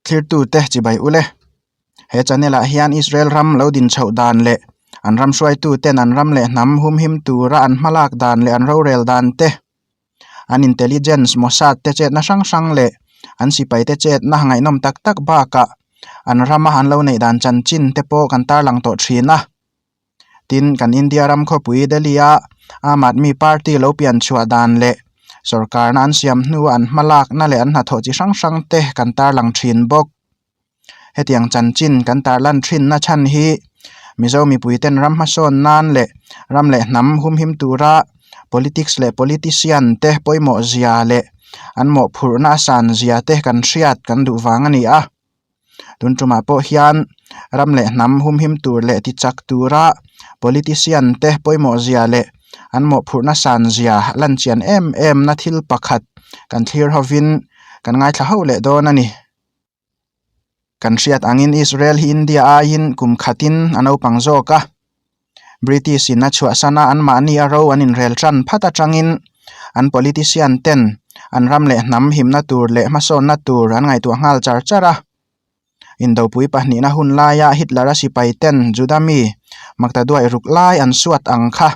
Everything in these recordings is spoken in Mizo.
Thlirtute chibai ule. He channel ah hian Israel ram lo din chhoh dan leh an ram hruaituten an ram leh hnam humhim tura an hmalak dan leh an rorel dan te, an intelligence Mossad te chetna hrang hrang leh an sipai te chetna ngaihnawm tak tak bakah an rama an lo neih dan chanchin te pawh kan tarlang tawh thin a. Tin, kan India ram khawpui Delhi-a Aam Aadmi Party lo pian chhuah dan leh sorkarna an siam hnua an hmalakna leh an hnathawh chi hrang hrang te kan tarlang thin bawk. Hetiang chanchin kan tarlan thinna chhan hi Mizo mipuiten ram hmasawn nan leh ram leh hnam humhim tura politics leh politician te pawimawh zia leh an mawhphurhna a san zia te kan hriat kan duh vang a ni a. Tun tumah pawh hian ram leh hnam humhim tur leh ti chak tura politician te pawimawh zia leh an mawhphurhna san zia lan chian em em na thil pakhat kan thlir hovin kan ngaithla ho leh dawn a ni. Kan hriat angin Israel hi India aiin kum khatin a naupang zawk a, British in a chhuahsan a anmahni a ro an inrel tan phat atangin an politician ten an ram leh hnam himna tur leh hmasawnna tur an ngaihtuah nghal char char a. Indopui pahnihna hun laia Hitler-a sipai ten Juda mi Maktaduai ruk lai an suat ang kha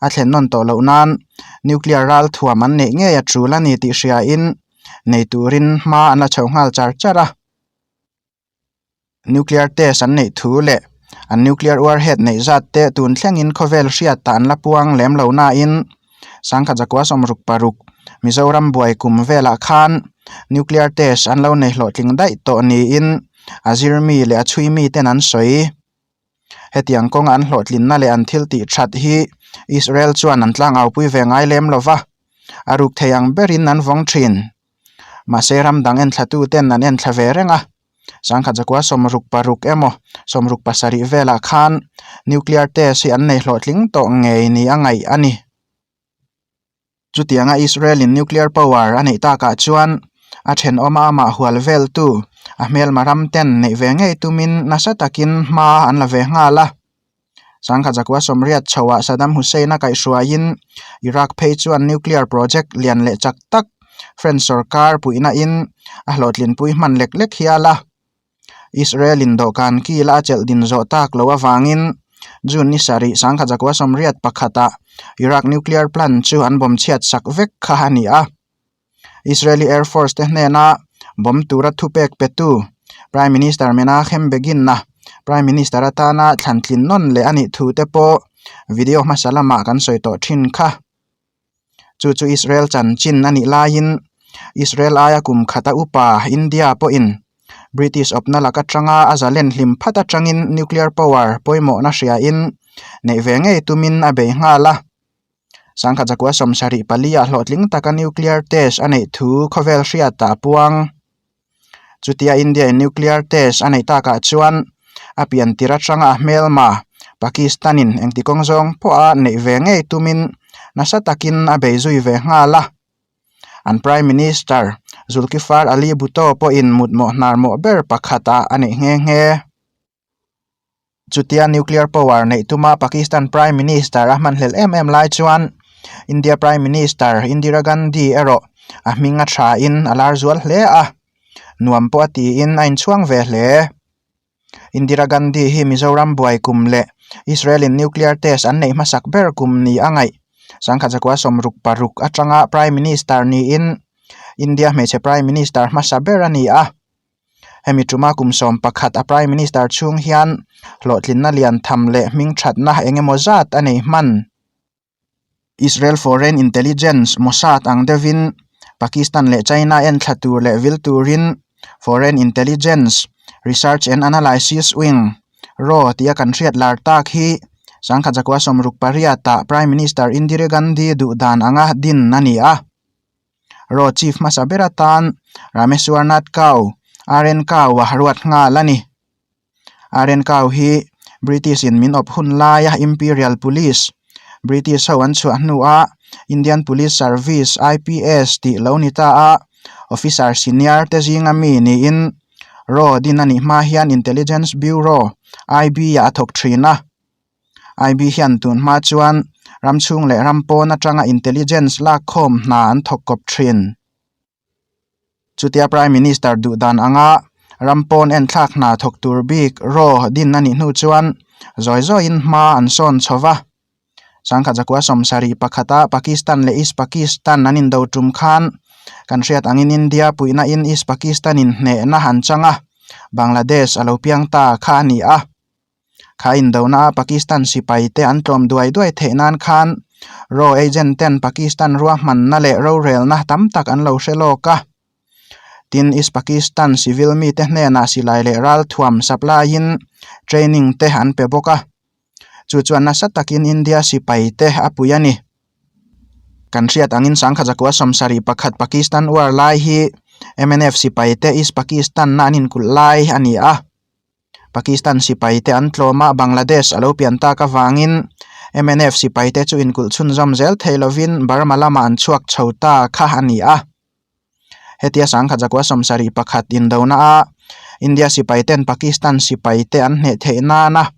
a thlen nawn tawh loh nan nuclear ral thuam an neih ngei a tul a ni tih hriain nei turin hma an la chho nghal char char a. Nuclear test an neih thu leh an nuclear warhead neih zat te tun thlengin khawvel hriatah an la puang lem lo nain sangkhat zakua sawmruk paruk Mizoram buai kum velah khan nuclear test an lo nei hlawhtling daih tawh niin a zir mi leh a chhui mi ten an sawi. Hetiang kawnga an hlawhtlinna leh an thil tih that hi Israel chuan an tlangaupui ve ngai lem lo va, a ruk thei ang berin an vawng thin. Mahse ram dang enthla ten an enthla ve reng a, sangkhat zakua sawmruk paruk emaw sawmruk pasarih velah khan nuclear test hi an nei hlawhtling tawh ngei ni a ngaih a ni. Chutianga Israel in nuclear power a neih takah chuan a thenawma amah hual veltu a hmelma ram ten neih ve ngei tumin nasa takin hma an la ve nghal a. Sangkhat zakua sawmriat chhoah Saddam Hussein a kaihhruaiin Iraq phei chuan nuclear project lian leh chak tak French sorkar puihna in a hlawhtlinpui hman lek lek hial a. Israel in dawhkan kila a chelh din zawh tak loh avangin June ni sarih sangkhat zakua sawmriat pakhatah Iraq nuclear plant chu an bawm chhiat sak vek kha a ni a. Israeli Air Force te hnena bomb tura thupek petu Prime Minister Menachem Begin-a Prime Minister atana thlantlin nawn leh a nih thu te pawh video hmasa lamah kan sawi tawh thin kha. Chu chu Israel chanchin a nih laiin Israel aia kum khata upa India pawhin British awpna lak atanga a zalen hlim phat atangin nuclear power pawimawhna hriain neih ve ngei tumin a bei nghal a. Sangkhat zakua sawmsarih pali-ah hlawhtling taka nuclear test a neih thu khawvel hriatah a puang. Chutia India-in nuclear test a neih takah chuan a pian tir atanga a hmelma Pakistan-in engti kawng zawng pawha neih ve ngei tumin nasa takin a bei zui ve nghal a. An Prime Minister Zulkifar Ali Bhutto pawhin mutmawh hnarmawh ber pakhatah a neih nghe nghe. Chutia nuclear power neih tuma Pakistan Prime Minister a hmanhlel em em lai chuan India Prime Minister Indira Gandhi erawh a hming a thain a lar zual hle a, nuam pawh a tiin a inchhuang ve hle. Indira Gandhi hi Mizoram buai kum leh Israel in nuclear test an neih hmasak ber kum ni a ngaih sangkhat zakua sawmruk paruk atanga Prime Minister niin India hmeichhe Prime Minister hmasa ber a ni a. Hemi tuma kum sawm pakhat a Prime Minister chhung hian hlawhtlinna lian tham leh hming thatna eng emaw zat a nei hman. Israel Foreign Intelligence, Mossad ang deuhin Pakistan leh China en thla tur leh vil turin Foreign Intelligence Research and Analysis Wing, raw tia kan hriat lar tak hi sangkhat zakua sawmruk pariatah Prime Minister Indira Gandhi duhdan anga din a ni a. Raw Chief hmasa ber atan Rameswar Nath Kau, RN Kau a ruat nghal a ni. RN Kau hi British in min awp hun laia Imperial Police, British ho an chhuah hnua Indian Police Service, IPS, tih lo ni ta a, officer senior te zinga mi niin Raw din a nih hma hian Intelligence Bureau, IB, ah a thawk thin a. IB hian tun hma chuan ram chhung leh ram pawn atanga intelligence lak khawm hna an thawk kawp thin. Chutia Prime Minister duh dan anga Ram pawn enthlak hna thawk tur bik raw din a nih hnu chuan zawi zawiin hma an sawn chho va. Sangkhat zakua sawmsarih pakhata Pakistan leh East Pakistan an indo tum khan kan hriat angin India puihna in East Pakistan in hnehna an chang a, Bangladesh a lo piang ta kha a ni a. Kha indona a Pakistan sipai te an tlawm duai duai theih nan khan raw agent ten Pakistan ruahmanna leh rorelna tam tak an lo hre lawk a. Tin, East Pakistan civil mite hnenah silai leh ralthuam supply in training te an pe bawk a. Chu chuan nasa takin India sipai te a pui a ni. Kan hriat angin sangkhat zakua sawmsarih pakhat Pakistan war lai hi mnf sipai te East Pakistan na an inkulh lai a ni a. Pakistan sipai te an tlawm a, Bangladesh a lo pian tak avangin mnf sipai te chu inkulh chhunzawm zel thei lovin Burma lamah an chhuak chho ta kha a ni a. Hetia sangkhat zakua sawmsarih pakhat indona a India sipai ten Pakistan sipai te an hneh theih nana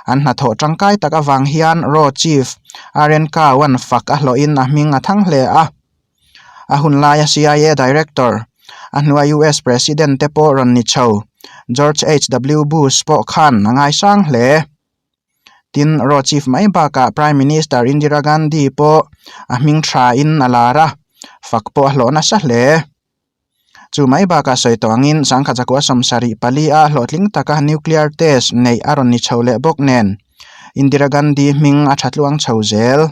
an hnathawh tangkai tak avang hian raw chief RN Kao-a'n fak a hlawhin a hming a thang hle a. A hun laia CIA director, a hnua US president te pawh rawn ni chho George HW Bush pawh khan a ngaisang hle. Tin, raw chief mai bakah Prime Minister Indira Gandhi pawh a hming thain a lar a, fak pawh a hlawh nasa hle. Chu mai bakah sawi tawh angin sangkhat zakua sawmsarih pali a hlawhtling taka nuclear test neih a rawn ni chho leh bawk nen Indira Gandhi hming a tha tluang chho zel.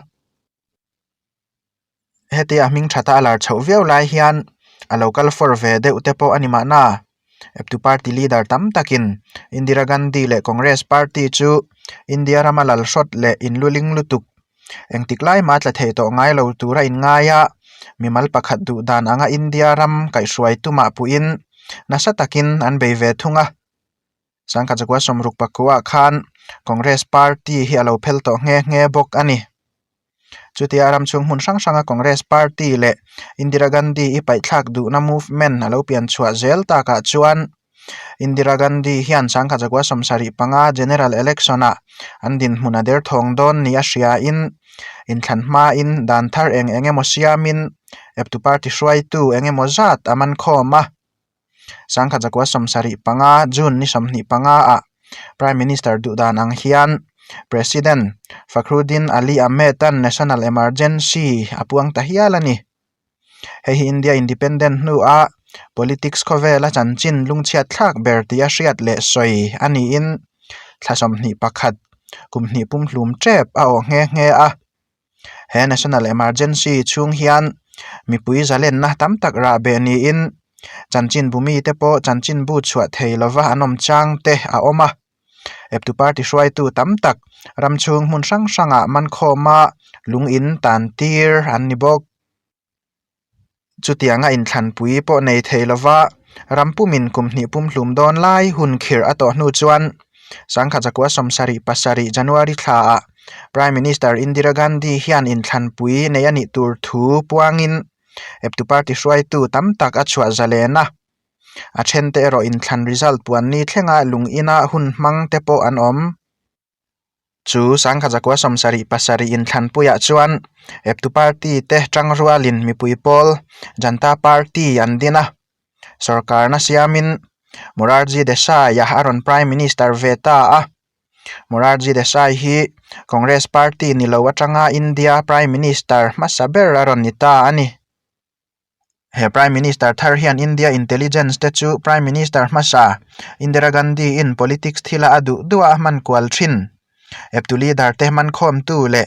Hetia hming thata a lar chhoh viau lai hian a lo kal fawr ve deuh te pawh a ni mahna. Eptu party leader tam takin Indira Gandhi leh Congress party chu India rama lal hrawt leh inluling lutuk engtik lai mah tla thei tawh ngai lo tura inngai a, mimal pakhat duh dan anga India ram kaihhruai tumah puiin nasa takin an bei ve thung a. Sangkhat zakua sawmruk pakua khan Congress party hi a lo phel tawh nghe nghe bawk a ni. Chutia ram chhung hmun hrang hranga Congress party leh Indira Gandhi i paihthlak duhna movement a lo pian chhuah zel takah chuan Indira Gandhi hian sangkhat zakua sawmsarih panga General Election ah an dinhmun a derthawng dawn ni a hriain inthlan hmain dan thar eng eng emaw siamin eptu party hruaitu eng emaw zat a man khawm a. Sangkhat zakua sawmsarih panga June ni 25 ah Prime Minister duh dan ang hian President Fakhruddin Ali Ahmed-a'n National Emergency a puang ta hial a ni. Hei hi India Independent hnua politics khawvela chanchin lungchhiat thlak ber tih a hriat leh sawi a niin thla 21 kum hnih pumhlum tep a awh nghe nghe a. He National Emergency chhung hian mipui zalenna tam tak rah beh niin chanchinbu mite pawh chanchinbu chhuah thei lova an awm chang te a awm a. Eptu party hruaitu tam tak ram chhung hmun hrang hrangah mankhawma lung in tan tir an ni bawk. Chutianga inthlanpui pawh nei thei lova ram pumin kum hnih pumhlum dawn lai hun khirh a tawh hnu chuan sangkhat zakua sawmsarih pasarih January thlaah Prime Minister Indira Gandhi hian inthlanpui nei a nih tur thu puangin eptu party hruaitu tam tak a chhuah zalen a, a thente erawh inthlan result puan ni thlenga lung ina hun hmang te pawh an awm. Chu sangkhat zakua sawmsarih pasarih inthlanpuiah chuan eptu party te tangrualin mipui pawl Janta Party an din a, sorkarna siamin Morarji Desai-a a rawn Prime Minister ve ta a. Morarji Desai hi Congress Party ni lo atanga India Prime Minister hmasa ber a rawn ni ta a ni. He Prime Minister thar hian India Intelligence te chu Prime Minister hmasa Indira Gandhi in politics thila a duh duh a hman kual thin. Eptu leader te hman khawmtu leh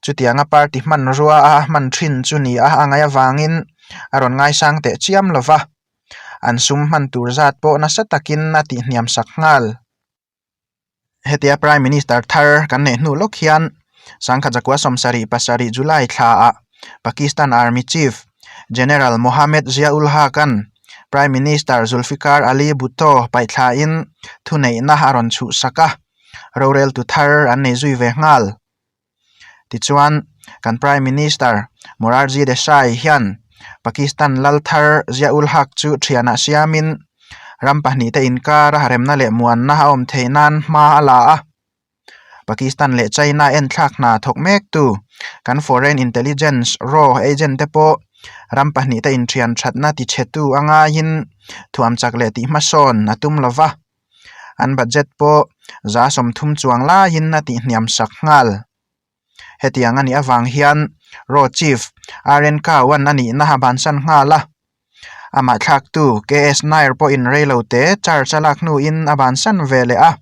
chutianga party hmanrua a hman thin chu ni a a ngaih avangin a rawn ngaisang teh chiam lova, an sum hman tur zat pawh nasa takin a tihhniam sak nghal. Hetia Prime Minister thar kan neih hnu lawk hian sangkhat zakua sawmsarih pasarih July thlaah Pakistan Army Chief General Mohammed Zia-ul Haq-a'n Prime Minister Zulfikar Ali Bhutto paihthlain thuneihna a rawn chhuhsak a, roreltu thar an nei zui ve nghal. Tichuan, kan Prime Minister Morarji Desai hian Pakistan lal thar Zia-ul Haq chu thianah siamin ram pahnihte inkara remna leh muanna a awm theih nan hma a la a. Pakistan leh China enthlak hna thawk mektu kan Foreign Intelligence raw agent te pawh. Ram pahnihte inthian thatna tichhetu a ngaiin thuam chak leh tih hmasawn a tum lo va, an budget pawh 30 chuang laiin a tihhniam sak nghal. Hetiang a nih avang hian Raw Chief RN Cowan a nihna a bansan nghal a. Amah thlaktu KS Nair pawhin reilote charge a lak hnuin a bansan ve leh a.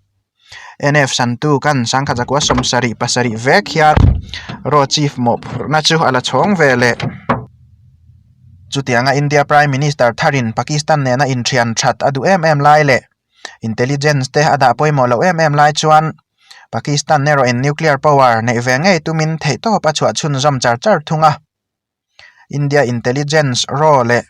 NF Santu kan sangkhat zakua 77 vek hian Raw Chief mawhphurhna chu a la chhawng ve leh. Chutianga India Prime Minister tharin Pakistan nena inthian that a duh em em lai leh intelligence te a dah pawimawh loh em em lai chuan Pakistan erawhin nuclear power neih ve ngei tumin theihtawp a chhuah chhunzawm char char thung a. India intelligence raw leh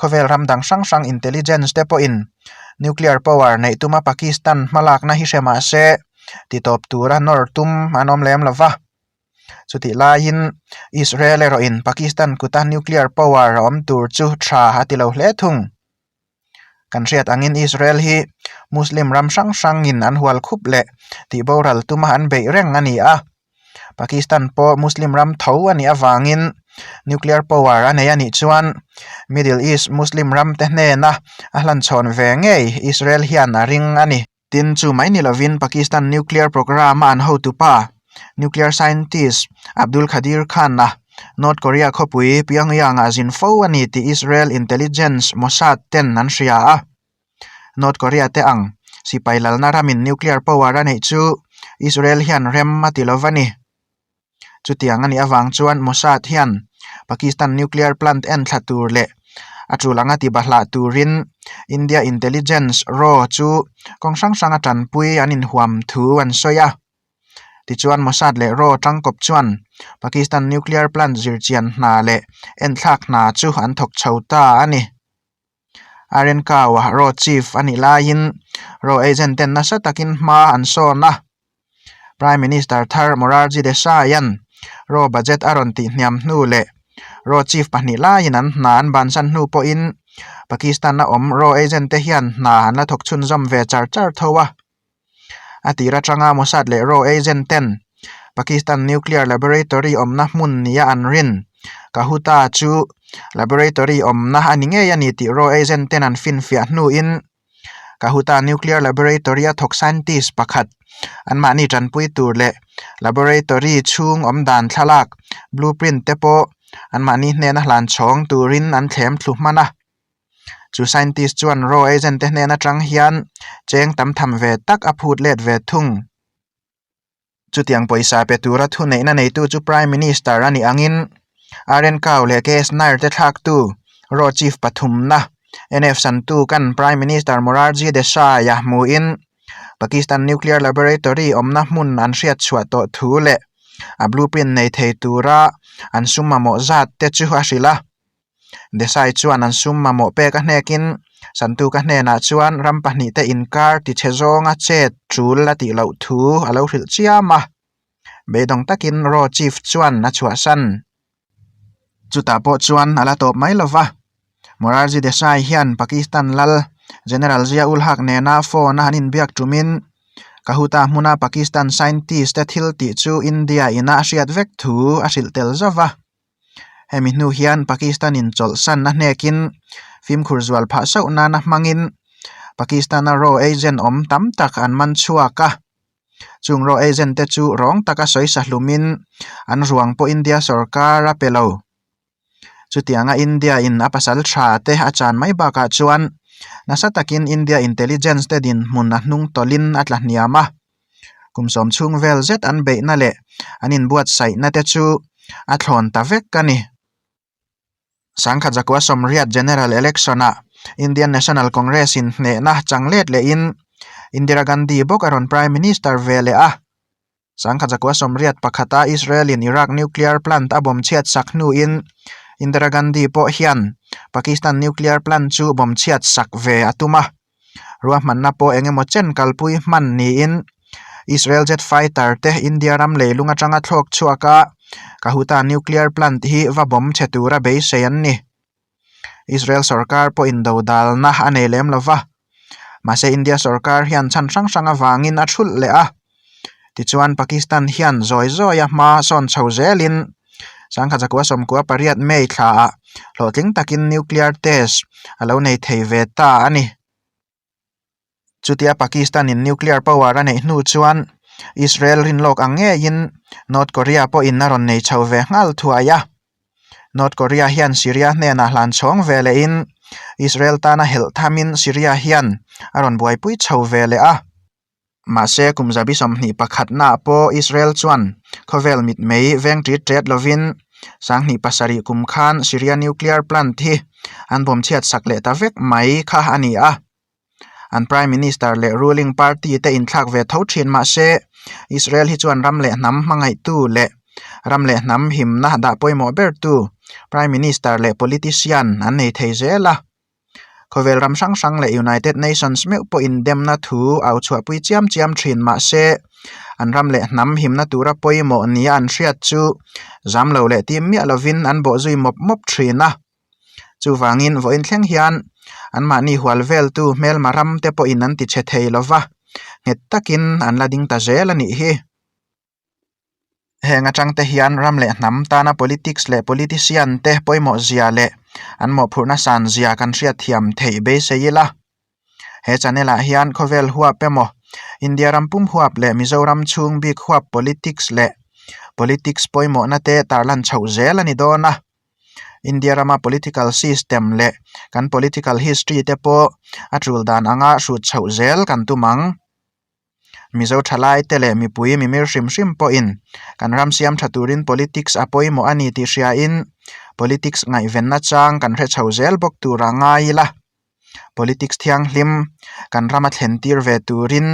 khawvel ram dang hrang hrang intelligence te pawhin nuclear power neih tuma Pakistan hmalakna hi hre mah se titawp tura nawr tum an awm lem lo va. Chutih laiin Israel erawhin Pakistan kuta nuclear power a awm tur chu tha a ti lo hle thung. Kan hriat angin Israel hi Muslim ram hrang hrangin an hual khup leh tih boral tuma an beih reng a ni a. Pakistan pawh Muslim ram tho a nih avangin nuclear power a nei a nih chuan Middle East Muslim ram te hnena a hlanchhawn ve ngei Israel hian a ring a ni. Tin, chu mai ni lovin Pakistan nuclear programme-a an hotupa, nuclear scientist Abdul Qadeer Khan-a North Korea khawpui Pyongyang-ah zin fo a ni tih Israel intelligence Mossad ten an hria a. North Korea te ang sipai lalna ramin nuclear power a neih chu Israel hian rem a ti lo va ni. Chutiang a nih avang chuan Mossad hian Pakistan nuclear plant en thla tur leh a tul anga ti bahlah turin India intelligence raw chu kawng hrang hranga tanpui an inhuam thu an sawi a. Tichuan Mossad leh raw tangkawp chuan Pakistan nuclear plant zirchian hna leh enthlak hna chu an thawk chho ta a ni. Arenkau-a raw chief a nih laiin raw agent ten nasa takin hma an sawn a. Prime Minister thar Morarji Desai-a'n raw budget a rawn tihhniam hnu leh raw chief pahnih laiin an hna an bansan hnu pawhin Pakistan-a awm raw agent te hian hna an la thawk chhunzawm ve char char tho a. A tir atanga Mossad leh raw agent ten Pakistan nuclear laboratory awmna hmun nia an rin Kahuta chu laboratory awmna a ni ngei a ni tih raw agent ten an finfiah hnuin Kahuta nuclear laboratory a thawk scientist pakhat anmahni tanpui tur leh laboratory chhung awm dan thlalak blueprint te pawh anmahni hnena hlan chhawng turin an thlem thlu hman a. Chu scientist chuan raw agent te hnen atang hian cheng tam tham ve tak a phut let ve thung. Chutiang pawisa pe tura thuneihna neitu chu Prime Minister a nih angin RN Kau leh KS Nair te thlaktu raw chief pathumna NF Santu kan Prime Minister Morarji Desai a hmuhin Pakistan Nuclear Laboratory awmna hmun an hriat chhuah tawh thu leh a blueprint nei thei tura an sum mamawh zat te chu a hrilh a. Desai chuan an sum mamawh pek a hnekin Santuka hnenah chuan ram pahnihte inkar tichhe zawnga chet tul a tih loh thu a lo hrilh chiam a. Beidawng takin Raw Chief chuan a chhuahsan. Chutah pawh chuan a la tawp mai lova. Morarji Desai hian Pakistan lal General Zia Ul Haq nena phone a han inbiak tumin Kahuta hmuna Pakistan scientist te thil tih chu India ina a hriat vek thu a hrilh tel zauh a. Hemi hnu hian Pakistan-in chawlhsan a hnekin fimkhur zual phah sauh nana hmangin Pakistan-a raw agent awm tam tak an man chhuak a. Chung raw agent te chu rawng taka sawisa hlumin an ruang pawh India sorkar a pe lo. Chutianga India-in a pasal tha te a chan mai bakah chuan nasa takin India intelligence te dinhmun a hnung tawlhin a tla hniam a. Kum sawm chhung vel zet an beihna leh an inbuatsaihna te chu a thlawn ta vek a ni. Sangkhat zakua sawmriat General Election-ah Indian National Congress-in hnehna chang let lehin Indira Gandhi bawk a rawn Prime Minister ve leh a. Sangkhat zakua sawmriat pakhata Israel-in Iraq nuclear plant a bomb chhiat sak hnuin Indira Gandhi pawh hian Pakistan nuclear plant chu bomb chhiat sak ve a tum a. Ruahmanna pawh eng emaw chen kalpui hman niin Israel jet fighter te India ram leilung atanga thlawk chhuak a, Kahuta nuclear plant hi va bomb chhe tura beisei an ni. Israel sorkar pawh indodalna a nei lem lo va, mahse India sorkar hian chhan hrang hrang avangin a thulh leh a. Tichuan Pakistan hian zawi zawia hma sawn chho zelin. 1998 May thlaah hlawhtling takin nuclear test a lo nei thei ve ta a ni. Chutia Pakistan-in nuclear power a neih hnu chuan Israel rinlawk ang ngeiin North Korea pawhin a rawn nei chho ve nghal thuai a. North Korea hian Syria hnenah hlan chhawng ve lehin Israel tana helh thamin Syria hian a rawn buaipui chho ve leh a. Mahse, kum zabi 21 naah pawh Israel chuan khawvel mitmei veng ṭit ṭet lovin 2007 kum khan Syria nuclear plant hi an bawmchhiat sak leh ta vek mai kha a ni a. An Prime Minister leh ruling party te inthlak ve tho thin mahse, Israel hi chuan ram leh hnam hmangaihtu leh ram leh hnam himna dah pawimawh bertu Prime Minister leh politician an nei thei zel a. Khawvel ram hrang hrang leh United Nations meuh pawhin demna thu au chhuahpui chiam chiam thin mahse, an ram leh hnam himna tura pawimawh nia an hriat chu zam lo leh tim miah lovin an bawhzui mawp mawp thin a. Chuvangin vawiin thleng hian anmahni hual veltu hmelma ram te pawhin an ti chhe thei lo va, nghet takin an la ding ta zel a nih hi. Heng atang te hian ram leh hnam tana politics leh politician te pawimawh zia leh an mawhphurhna san zia kan hriat thiam theih beisei ila. He channel ah hian khawvel huap emaw India ram pum huap leh Mizoram chhung bik huap politics leh politics pawimawhna te tarlan chhoh zel a ni dawn a. India rama political system leh kan political history te pawh a tul dan anga hrut chhoh zel kan tum ang. Mizo thalai te leh mipui mimir hrim hrim pawhin kan ram siam tha turin politics a pawimawh a ni tih hriain politics ngaihvenna chang kan hre chho zel bawk tur a ngai ila. Politics thianghlim kan rama thlen tir ve turin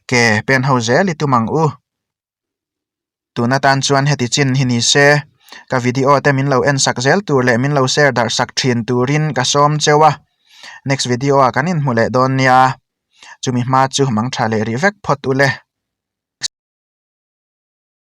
ke pen ho zel i tum ang u. Tun atan chuan heti chin hi ni se, ka video te min lo en sak zel tur leh min lo share darh sak thin turin ka sawm cheu a, next video ah kan inhmu leh dawn nia, chumi hma chu mang tha leh rih vek phawt ule.